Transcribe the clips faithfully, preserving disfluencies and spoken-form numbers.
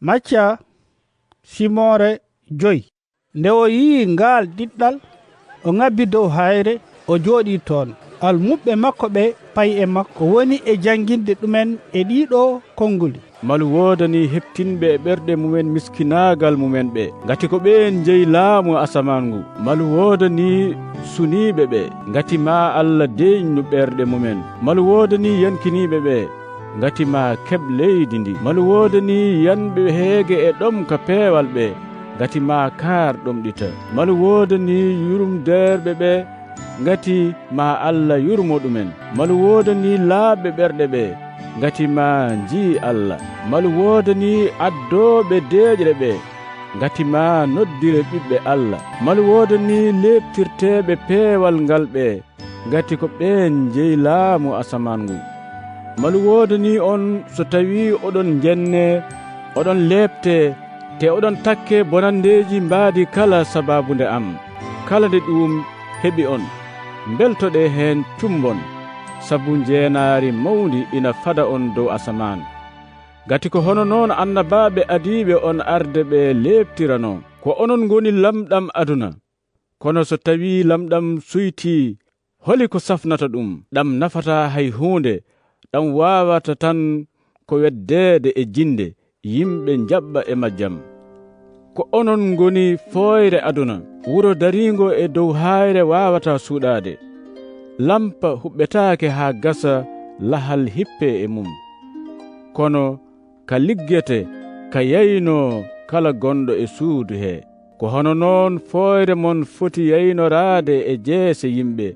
Macca simoore joy. Nde o yi'i ngaal ɗiɗɗal, o ŋabbi dow hayre, o jooɗii toon. Almuɓɓe makko ɓe payi e makko, o woni e jannginde ɗumen e ɗiiɗoo konnguli. Malu woodanii heɓtinɓe e ɓerɗe mumen miskinaagal mumen ɓe, ngati ko ɓeen njeyi laamu asamaan ngu. Malu woodanii suniiɓe ɓe, ngati maa Allah deeƴnu ɓerɗe mumen. Malu woodanii yankiniiɓe ɓe, ngati maa keɓ leydi ndi. Malu woodanii yanɓe heege e ɗom ka peewal ɓe, ngati maa kaar ɗomɗita. Malu woodanii yurumdeerɓe ɓe, ngati maa Allah yurmo ɗumen. Malu woodanii laaɓɓe ɓerɗe ɓe, ngati maa njii Allah. Malu woodanii addooɓe deeƴre ɓe, ngati maa noddire ɓiɓɓe Allah. Malu woodanii leeptirteeɓe peewal ngal ɓe, ngati ko ɓeen njeyi laamu asamaan ngu. Malu woodanii on so tawii oɗon njennee, oɗon leeptee, te oɗon takkee bonanndeeji mbaadi kala sabaabu nde am. Kala nde ɗuum heɓi on, mbeltoɗee heen, cummbon, sabu njeenaari mawndi ina fada on dow asamaan. Ngati ko hono noon annabaaɓe adiiɓe on arde ɓe leeptiranoo. Ko onon ngoni lamɗam aduna. Kono so tawii lamɗam suytii, holi ko safnata ɗum? Ɗam nafataa hay huunde, ɗam waawata tan ko weddeede e jinnde, yimɓe njaɓɓa e majjam. Ko onon ngoni fooyre aduna. Wuro dariingo e dow haayre waawataa suuɗaade. Lampa huɓɓetaake haa gasa lahal hippee e mum. Kono ka liggete, ka yaynoo kala gonɗo e suudu hee. Ko hono noon fooyre mon foti yaynoraade e jeese yimɓe,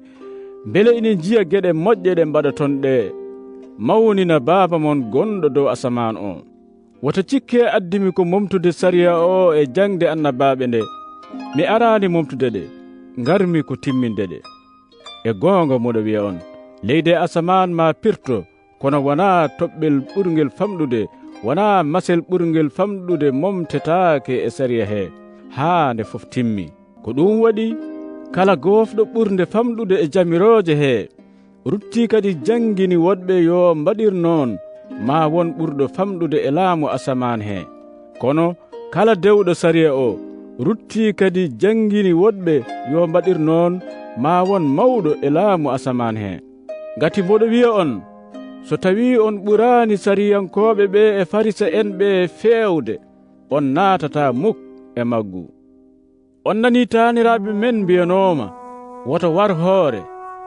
mbele ina njiya geɗe moƴƴe ɗe mbaɗoton ɗe, mawnina Baaba mon gonɗo dow asamaan o. Wota cikke addi-mi ko momtude sariya o e jaŋde annabaaɓe nde. Mi araani momtude ɗe, ngar-mi ko timminde ɗe. E goonga mboɗo wiya on, leydi e asamaan maa pirto, kono wonaa toɓɓel ɓurngel famɗude, wonaa masel ɓurngel famɗude momtetaake e sariya he, haa nde fof timmi. Ko ɗum waɗi, kala goofɗo ɓurnde famɗude e jamirooje he, ruttii kadi janngini woɗɓe yo mbaɗir noon, maa won ɓurɗo famɗude e laamu asamaan he. Kono kala dewɗo sariya o, ruttii kadi janngini woɗɓe yo mbaɗir noon, maa won mawɗo e laamu asamaan he. Ngati mboɗo wiya on, so tawii on ɓuraani sariyankooɓe ɓe e Farisa'en ɓe feewde, on naatataa muk e maggu. On nanii taaniraaɓe men mbiyanooma, woto war hoore,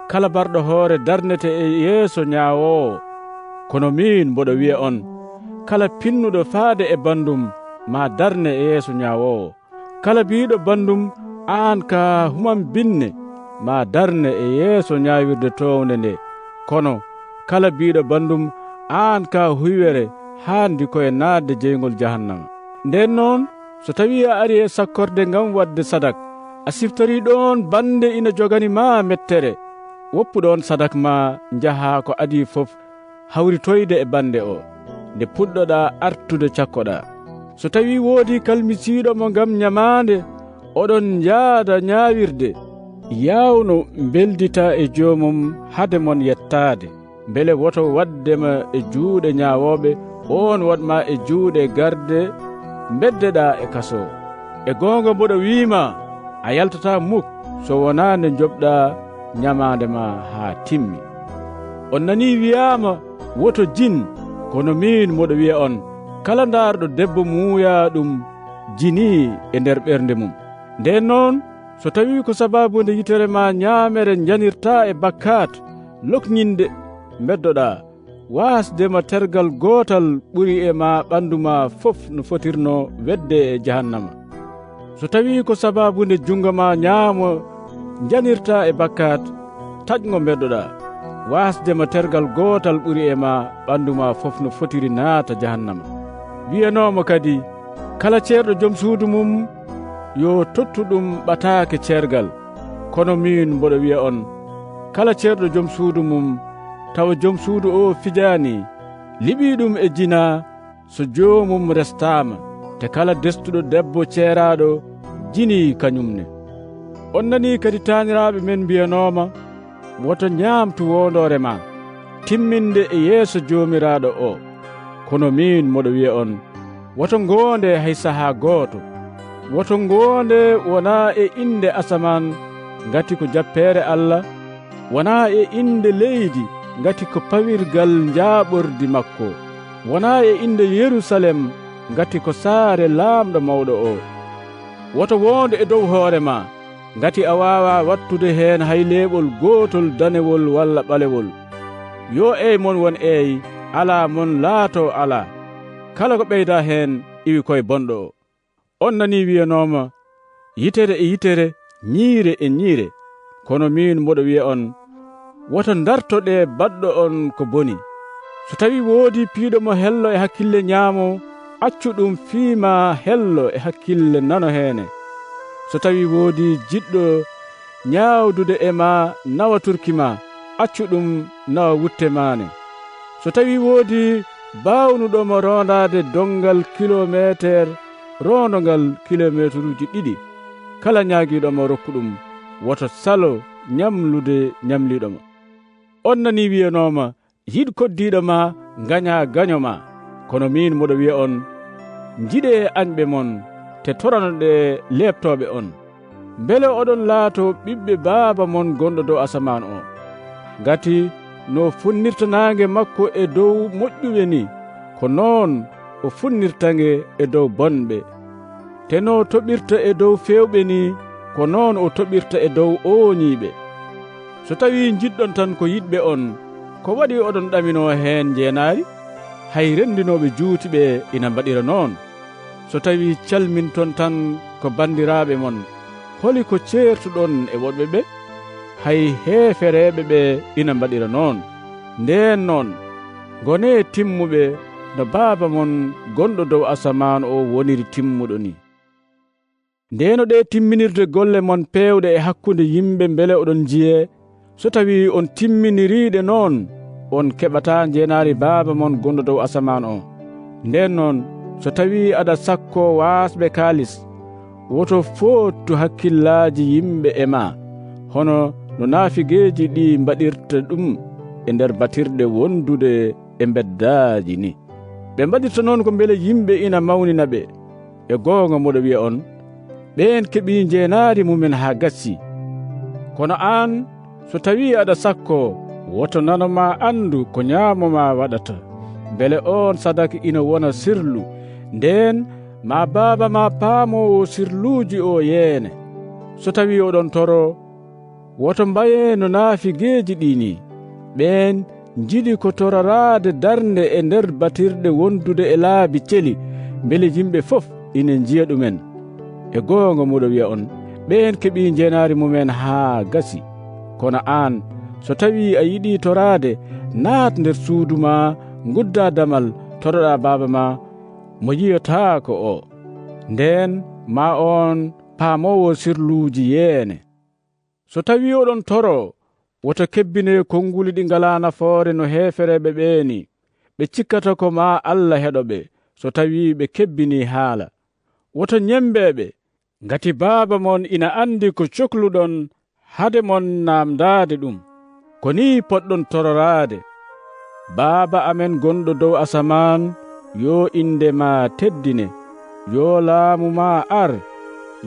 kala barɗo hoore darnete e yeeso ñaawoowo. Kono miin mboɗo wiya on, kala pinnuɗo faade e banndum maa darne e yeeso ñaawoowo. Kala biiɗo banndum, aan ka humam binne, maa darne e yeeso ñaawirde toownde nde. Kono kala biiɗo banndum, aan ka huywere, haandi ko e naatde jeyngol jahannama. Ndeen noon, so tawii a ari e sakkorde ngam waɗde sadak, a siftorii ɗoon bannde ina jogani ma mettere, woppu ɗoon sadak ma, njahaa ko adii fof, hawritoyde e bannde o, nde puɗɗoɗaa artude cakkoɗaa. So tawii woodii kalmisiiɗo mo ngam ñamaande, oɗon njaada ñaawirde, yaawno mbelditaa e joomum hade mon yettaade, mbele woto waɗde ma e juuɗe ñaawooɓe, oon waɗ ma e juuɗe garde mbeddeɗaa e kasoo. E goonga mboɗo wiima, a yaltataa muk so wonaa nde njoɓɗaa ñamaande ma haa timmi. On nanii wiyaama, woto jin, kono miin mboɗo wiya on, kala ndaarɗo debbo muuyaa ɗum jinii e nder ɓernde mum. Ndeen noon, so tawii ko sabaabu nde yitere ma ñaamere njanirtaa e bakkaat, lokñinde mbeddoɗaa, waasde ma tergal gootal ɓuri e ma ɓanndu ma fof no fotirnoo wedde e jahannama. So tawii ko sabaabu nde junngo ma ñaamo njanirtaa e bakkaat, taƴ ngo mbeddoɗaa, waasde ma tergal gootal ɓuri e ma ɓanndu ma fof no fotiri naata jahannama. Wiyanooma kadi, kala ceerɗo jom suudu mum, yo tottu ɗum ɓataake ceergal. Kono miin mboɗo wiya on, kala ceerɗo jom suudu mum, tawa jom suudu o fijaani, liɓii ɗum e jinaa, so joomum restaama, te kala destuɗo debbo ceeraaɗo jinii kañum ne. On nanii kadi taaniraaɓe men mbiyanooma, woto ñaamtu woondoore ma, timminde e yeeso Joomiraaɗo o. Kono miin mboɗo wiya on, Woto ngoonde hay sahaa gooto. Woto ngoonde wonaa e innde asamaan, ngati ko jappeere Alla, wonaa e innde leydi, ngati ko pawirgal njaaɓordi makko, wonaa e innde Yerusalem, ngati ko saare Laamɗo mawɗo o. Woto woondu e dow hoore ma, ngati a waawaa wattude heen hay leeɓol gootol danewol walla ɓalewol. Yo eey mon won eey, alaa mon laatoo alaa. Kala ko ɓeydaa heen iwi koye bonɗo o. On nanii wiyanooma, "Yitere e yitere, ñiire e ñiire." Kono miin mboɗo wiya on, woto ndartoɗee baɗɗo on ko boni. So tawii woodii piiɗo mo hello e hakkille ñaamo, accu ɗum fii maa hello e hakkille nano heene. So tawii woodii jiɗɗo ñaawdude e maa nawa turki maa, accu ɗum nawa wutte maane. So tawii woodii baawnuɗo mo roondaade donngal kilomeeter, roondo ngal kilomeeteruuji ɗiɗi. Kala ñaagiiɗo mo rokku ɗum, woto salo ñamlude ñamliiɗo mo. On nanii wiyanooma, "Yiɗ koddiiɗo maa, ngañaa gaño maa." Kono miin mboɗo wiya on, njiɗee añɓe mon, te toranoɗee leeptooɓe on. Mbele oɗon laatoo ɓiɓɓe Baaba mon gonɗo dow asamaan o. Ngati no funnirta naange makko e dow moƴƴuɓe ni, ko noon o funnirta nge e dow bonɓe. Te no toɓirta e dow feewɓe ni, ko noon o toɓirta e dow ooñiiɓe. So tawii njiɗɗon tan ko yiɗɓe on, ko waɗi oɗon ɗaminoo heen njeenaari? Hay renndinooɓe juuti ɓe ina mbaɗira noon. So tawii calminton tan ko banndiraaɓe mon, holi ko ceertuɗon e woɗɓe ɓe? Hay heefereeɓe ɓe ina mbaɗira noon. Ndeen noon, ngonee timmuɓe no Baaba mon gonɗo dow asamaan o woniri timmuɗo ni. Ndeenoɗee timminirde golle mon peewɗe e hakkunde yimɓe mbele oɗon njiyee. So tawii on timminiriiɗe noon, on keɓataa njeenaari Baaba mon gonɗo dow asamaan o. Ndeen noon, so tawii aɗa sakkoo waasɓe kaalis, woto foottu hakkillaaji yimɓe e maa, hono no naafigeeji ɗi mbaɗirta ɗum e nder batirɗe wondude e mbeddaaji ni. Ɓe mbaɗirta noon ko mbele yimɓe ina mawnina ɓe. E goonga mboɗo wiya on, ɓeen keɓii njeenaari mumen haa gasii. Kono aan, so tawii aɗa sakkoo, woto nano maa anndu ko ñaamo maa waɗata, mbele oon sadaka ina wona sirlu, ndeen maa Baaba maa paamoowo sirluuji o yeene. So tawii oɗon toroo, woto mbayee no naafigeeji ɗi ni. Ɓeen njiɗi ko tororaade darnde e nder batirɗe wondude e laabi celi, mbele yimɓe fof ina njiya ɗumen. E goonga mboɗo wiya on, ɓeen keɓii njeenaari mumen haa gasi. Kono aan, so tawii a yiɗii toraade, naat nder suudu maa, nguddaa damal, toroɗaa Baaba maa mo yiyataako o. Ndeen maa oon paamoowo sirluuji yeene. So tawii oɗon toroo, woto kebbinee konguuli ɗi ngalaa nafoore no heefereeɓe ɓee ni. Ɓe cikkata ko maa Alla heɗo ɓe, so tawii ɓe kebbinii haala. Woto ñemmbee ɓe, ngati Baaba mon ina anndi ko cokluɗon hade mon naamndaade ɗum. Ko nii potɗon tororaade: Baaba amen gonɗo dow asamaan, yo innde maa teddine, yo laamu maa ar,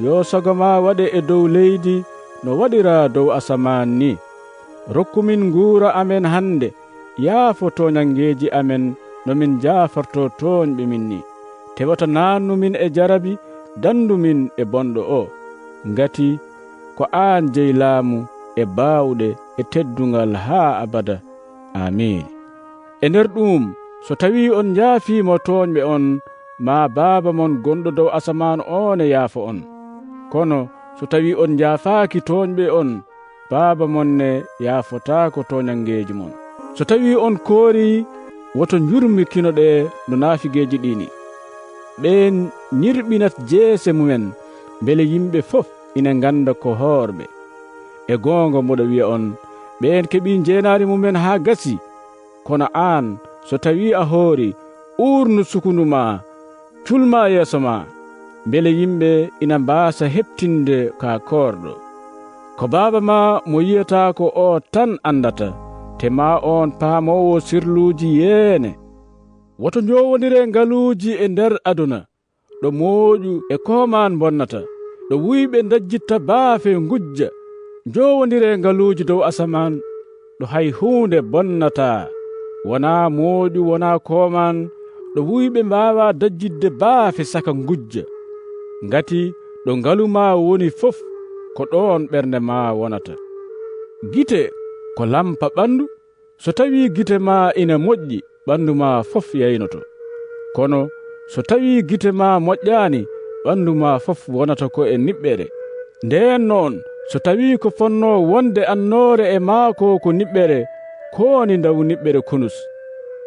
yo sago maa waɗe e dow leydi no waɗiraa dow asamaan ni. Rokku min nguura amen hannde, yaafo tooñanngeeji amen no min njaafortoo tooñɓe min ni. Tewata naannu min e jarabi, danndu min e bonɗo o. Ngati ko aan jeyi laamu e baawɗe e teddungal haa abada. Aamiin. E nder ɗuum, so tawii on njaafii mo tooñɓe on, maa Baaba mon gonɗo dow asamaan o ne yaafo on. Kono so tawii on njaafaaki tooñɓe on, Baaba mon ne yaafotaako tooñanngeeji mon. So tawii on koorii, woto njurmikinoɗee no naafigeeji ɗi ni. Ɓeen ñirɓinat jeese mumen, mbele yimɓe fof ina ngannda ko hoorɓe. E goonga mboɗo wiya on, ɓeen keɓii njeenaari mumen haa gasi. Kono aan, so tawii a hoori, uurnu sukundu maa, cul maa yeeso maa, mbele yimɓe ina mbaasa heɓtinde ka koorɗo. Ko Baaba maa mo yiyataako o tan anndata, te maa oon paamoowo sirluuji yeene. Woto njowondire ngaluuji e nder aduna, ɗo mooƴu e koomaan mbonnata, ɗo wuyɓe ndajjitta baafe ngujja. Njowondire ngaluuji dow asamaan, ɗo hay huunde bonnataa, wonaa mooƴu, wonaa koomaan, ɗo wuyɓe mbaawaa dajjitde baafe saka ngujja. Ngati ɗo ngalu maa woni fof, ko ɗoon ɓernde maa wonata. Gite ko lampa ɓanndu. So tawii gite maa ina moƴƴi, ɓanndu maa fof yaynoto. Kono so tawii gite maa moƴƴaani, ɓanndu maa fof wonata ko e niɓɓere. Ndeen noon, so tawii ko fotnoo wonde annoore e maa ko ko niɓɓere, kooni ndaw niɓɓere konus.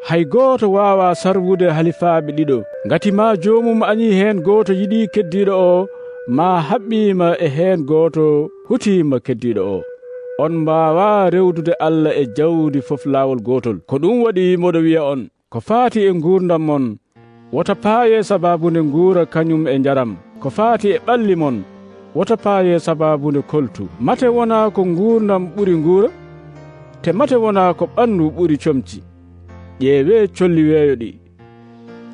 Hay gooto waawaa sarwude halifaaɓe ɗiɗo. Ngati maa joomum añii heen gooto yiɗii keddiiɗo oo, maa haɓɓiima e heen gooto hutiima keddiiɗo oo. On mbaawaa rewdude Alla e jawdi fof laawol gootol. Ko ɗum waɗi mboɗo wiya on, ko faati e nguurndam mon, wota paayee sabaabu nde nguura kañum e njaram. Ko faati e ɓalli mon, wota paayee sabaabu nde koltu. Mate wonaa ko nguurndam ɓuri nguura? Te mate wonaa ko ɓanndu ɓuri comci? Ƴeewee colli weeyo ɗi.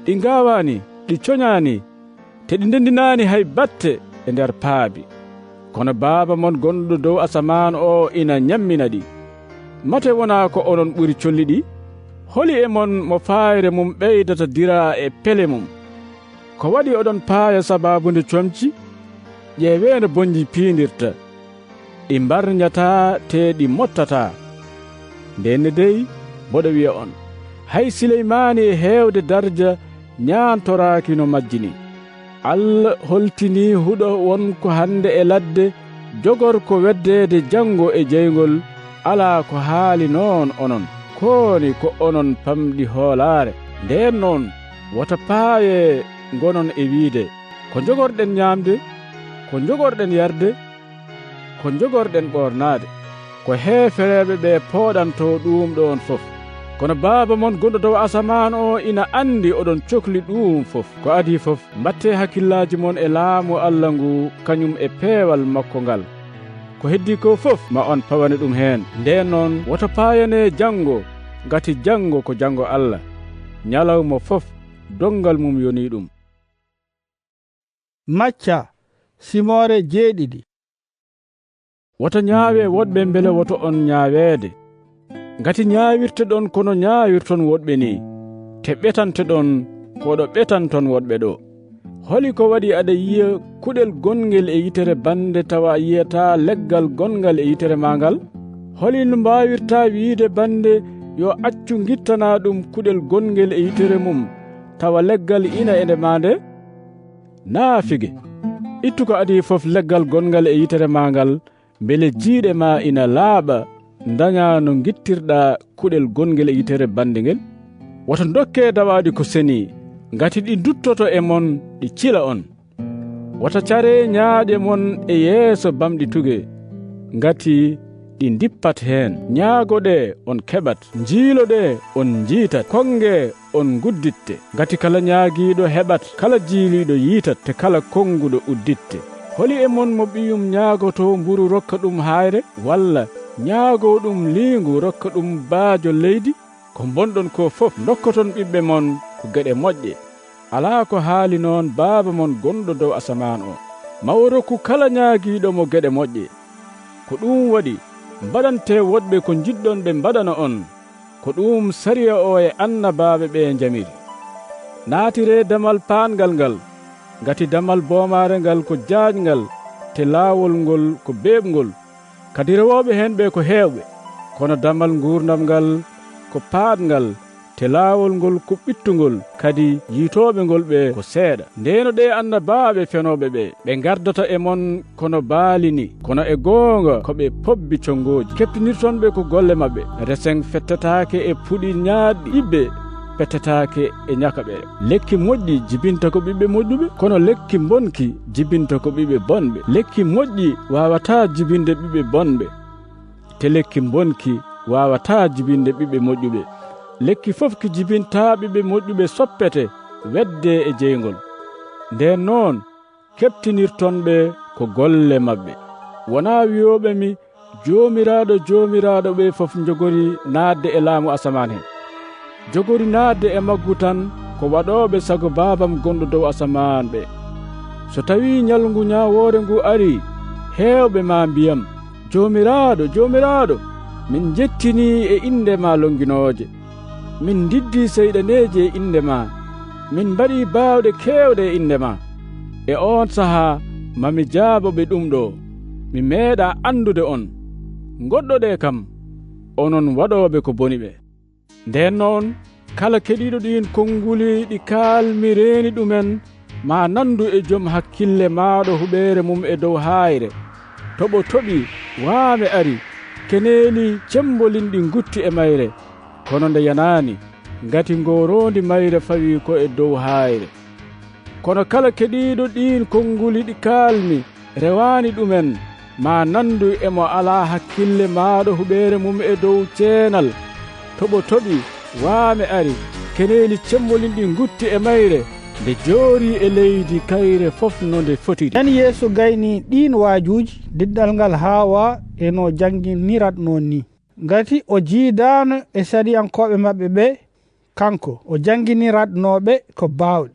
Ɗi ngaawaani, ɗi coñaani, te ɗi ndendinaani hay batte e nder paabi. Kono Baaba mon gonɗo dow asamaan o ina ñammina ɗi. Mate wonaa ko onon ɓuri colli ɗi? Holi e mon mo faayre mum ɓeydata diraa e pele mum? Ko waɗi oɗon paaya sabaabu nde comci? Ƴeewee no bonnji piindirta. Ɗi mbarñataa te ɗi mottataa. Ndeen ne dey, mboɗo wiya on, hay Sileymaani e heewde darja ñaantoraaki no majji nii. Alla holtinii huɗo won ko hannde e ladde, jogor ko weddeede janngo e jeyngol, alaa ko haali noon onon. Kooni ko onon pamɗi hoolaare. Ndeen noon, wota paayee ngonon e wiide, ko njogorɗen ñaamde, ko njogorɗen yarde, ko njogorɗen ɓoornaade. Ko heefereeɓe ɓe pooɗantoo ɗuum ɗoon fof. Kono Baaba mon gonɗo dow asamaan o ina anndi oɗon cokli ɗuum fof. Ko adii fof, mbattee hakkillaaji mon e laamu Alla ngu, kañum e peewal makko ngal. Ko heddii ko fof, ma on pawane ɗum heen. Ndeen noon, woto paayanee janngo, ngati janngo ko janngo Alla. Ñalawma fof, donngal mum yonii ɗum. Macca, simoore jeeɗiɗi. Woto ñaawee woɗɓe mbele woto on ñaaweede. Ngati ñaawirte ɗon kono ñaawirton woɗɓe nii, te ɓetante ɗon ko ɗo ɓetanton woɗɓe ɗo. Holi ko waɗi aɗa yiya kuɗel gonngel e yitere bannde tawa a yiyataa leggal gonngal e yitere maa ngal? Holi no mbaawirtaa wiide bannde yo accu ngittana ɗum kuɗel gonngel e yitere mum, tawa leggal ina e nde maa nde? Naafige, ittu ko adii fof leggal gonngal e yitere maa ngal, mbele jiiɗe maa ina laaɓa ndañaa no ngittirɗaa kuɗel gonngel e yitere bannde ngel. Woto ndokkee dawaaɗi ko senii, ngati ɗi nduttoto e mon, ɗi cila on. Wota caree ñaaƴe mon e yeeso bamɗi tuge, ngati ɗi ndippat heen. Ñaagoɗee, on keɓat. Njiiloɗee, on njiitat. Konngee, on ngudditte. Ngati kala ñaagiiɗo heɓat, kala jiiliiɗo yiitat, te kala konnguɗo udditte. Holi e mon mo ɓiyum ñaagotoo mburu rokka ɗum haayre, walla ñaagoo ɗum liingu rokka ɗum baajo leydi? Ko mbonɗon ko fof, ndokkoton ɓiɓɓe mon ko geɗe moƴƴe. Alaa ko haali noon Baaba mon gonɗo dow asamaan o. Ma o rokku kala ñaagiiɗo mo geɗe moƴƴe. Ko ɗuum waɗi, mbaɗantee woɗɓe ko njiɗɗon ɓe mbaɗana on. Ko ɗuum sariya o e annabaaɓe ɓe njamiri. Naatiree damal paangal ngal, ngati damal boomaare ngal ko jaajngal, te laawol ngol ko beeɓngol. Kadi rewooɓe heen ɓe ko heewɓe, kono damal nguurndam ngal ko paaɗngal, te laawol ngol ko ɓittungol, kadi yiytooɓe ngol ɓe ko seeɗa. Ndeeno ɗee annabaaɓe fenooɓe ɓe, ɓe ngardata e mon kono baali ni, kono e goonga ko ɓe pobbi conngooji. Keptinirton ɓe ko golle maɓɓe. Resen fettataake e puɗi ñaaɗɗi, ɓiɓɓe pettataake e ñakaɓe. Lekki moƴƴi jibinta ko ɓiɓɓe moƴƴuɓe, kono lekki mbonki jibinta ko ɓiɓɓe bonɓe. Lekki moƴƴi waawataa jibinde ɓiɓɓe bonɓe, te lekki mbonki waawataa jibinde ɓiɓɓe moƴƴuɓe. Lekki fof ki jibintaa ɓiɓɓe moƴƴuɓe soppete, weddee e jeyngol. Ndeen noon, keptinirton ɓe ko golle maɓɓe. Wonaa wiyooɓe mi, "Joomiraaɗo, Joomiraaɗo," ɓe fof njogori naatde e laamu asamaan heen. Jogori naatde e maggu tan ko waɗooɓe sago Baabam gonɗo dow asamaan ɓe. So tawii ñalngu ñaawoore ngu arii, heewɓe maa mbiyam, "Joomiraaɗo, Joomiraaɗo, min njettinii e innde maa lonnginooje. Min ndiddii seyɗaneeji e innde maa. Min mbaɗii baawɗe keewɗe e innde maa." E oon sahaa, ma mi jaabo ɓe ɗum ɗoo, "Mi meeɗaa anndude on. Ngoɗɗoɗee kam, onon waɗooɓe ko boni ɓe." Ndeen noon, kala keɗiiɗo ɗiin konnguli ɗi kaalmi reeni ɗumen, maa nanndu e jom hakkille maaɗo huɓeere mum e dow haayre. Toɓo toɓi, waame ari, keneeli cemmbolinɗi ngutti e mayre, kono nde yanaani, ngati ngooroondi mayre fawii ko e dow haayre. Kono kala keɗiiɗo ɗiin konnguli ɗi kaalmi, rewaani ɗumen, maa nanndu e mo alaa hakkille maaɗo huɓeere mum e dow ceenal. Toɓo toɓi, waame ari, keneeli cemmbolinɗi ngutti e mayre, nde joorii e leydi kayre fof no nde fotiri. Nden Yeesu gayni ɗiin waajuuji, diɗɗal ngal haawaa e no jannginirannoo nii. Ngati o jiidaano e sariyankooɓe maɓɓe ɓe, kanko o jannginirannoo ɓe ko baawɗe.